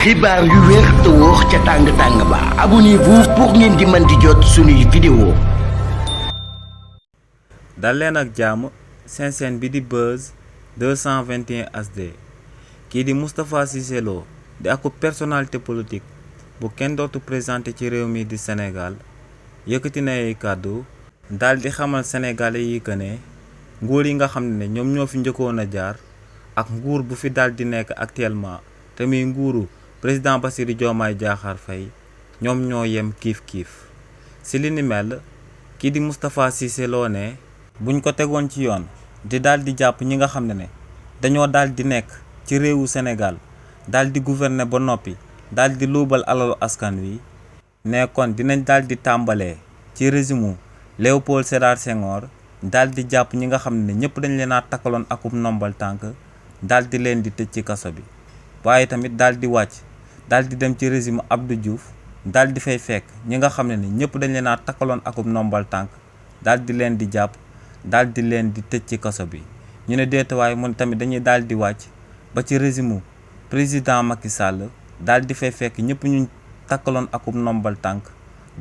xibaar yu wér te wóor ca tàng-tàng ba abonnez-vous pour ngeen di mën di jot suñuy vidéo. dal leen ak jàmm seen chaîne bi di Buzz 221 HD kii di Moustapha Cissé Lo di ak personnalité politique bu kenn dootu présenté ci réew mi di Sénégal yëkkati na ay kàddu daal di xamal sénégalais yi que ne nguur yi nga xam ne ñoom ñoo fi njëkkoon a jaar ak nguur bu fi daal di nekk actuellement te muy nguuru président Bassirou Diomaye Diakhar Faye ñoom ñoo yem kiif-kiif si li ni mel kii di Moustapha Cissé Lo ne buñ ko tegoon ci yoon di daal di jàpp ñi nga xam ne dañoo daal di nekk ci réewu Sénégal daal di gouverner ba noppi daal di luubal alalu askan wi ne kon dinañ daal di tàmbalee ci régime Léopold Sédar Senghor daal di jàpp ñi nga xam ne ñëpp dañ leen a takkaloon akub nombal tànk daal di leen di tëj ci kaso bi waaye tamit daal di wàcc daal di dem ci régime Abdou Diouf daal di fay fekk ñi nga xam ne ñëpp dañ leen a takkaloon akub nombal tànk daal di leen di jàpp daal di leen di tëj ci kaso bi ñu ne deetuwaay moom tamit dañuy daal di wàcc ba ci régime président Macky Sall daal di fay fekk ñëpp ñu takkaloon akub nombal tànk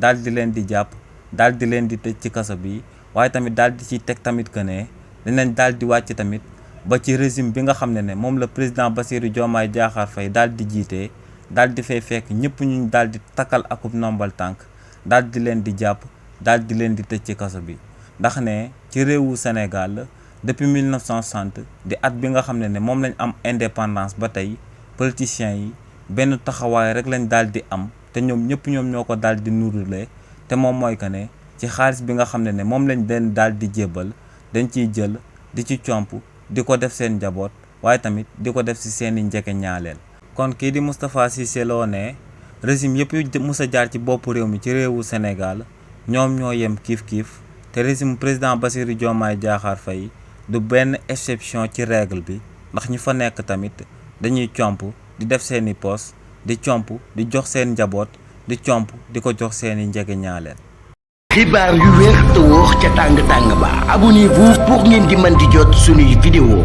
daal di leen di jàpp daal di leen di tëj ci kaso bi waaye tamit daal di ciy teg tamit que ne dinañ daal di wàcc tamit ba ci régime bi nga xam ne moom la président Bassirou Diomaye Diakhar Faye daal di jiite daal di fay fekk ñëpp ñu daal di takkal akub nombal tànk daal di leen di jàpp daal di leen di tëj ci kaso bi ndax ne ci réewu Sénégal depuis 1960 di at bi nga xam ne moom lañ am indépendance ba tey politiciens yi benn taxawaay rek lañ daal di am te ñoom ñëpp ñoo ko daal di nurule te moom mooy que ne ci xaalis bi nga xam ne moom lañ leen daal di jébbal dañ ciy jël di ci comp di ko def seen njaboot waaye tamit di ko def ci seeni njëkke ñaaleel kon kii di Moustapha Cissé Lo ne régime yëpp yu mus a jaar ci bopp réew mi ci réewu Sénégal ñoom ñoo yem kiif-kiif te régime président Bassirou Diomaye Diakhar Faye du benn exception ci règle bi ndax ñi fa nekk tamit dañuy comp di def seeni poste di comp di jox seen njaboot di comp di ko jox seeni njëkke ñaaleel xibaar yu wér te wóor ca tàng-tàng ba abonnez-vous pour ngeen di mën di jot suñuy vidéo.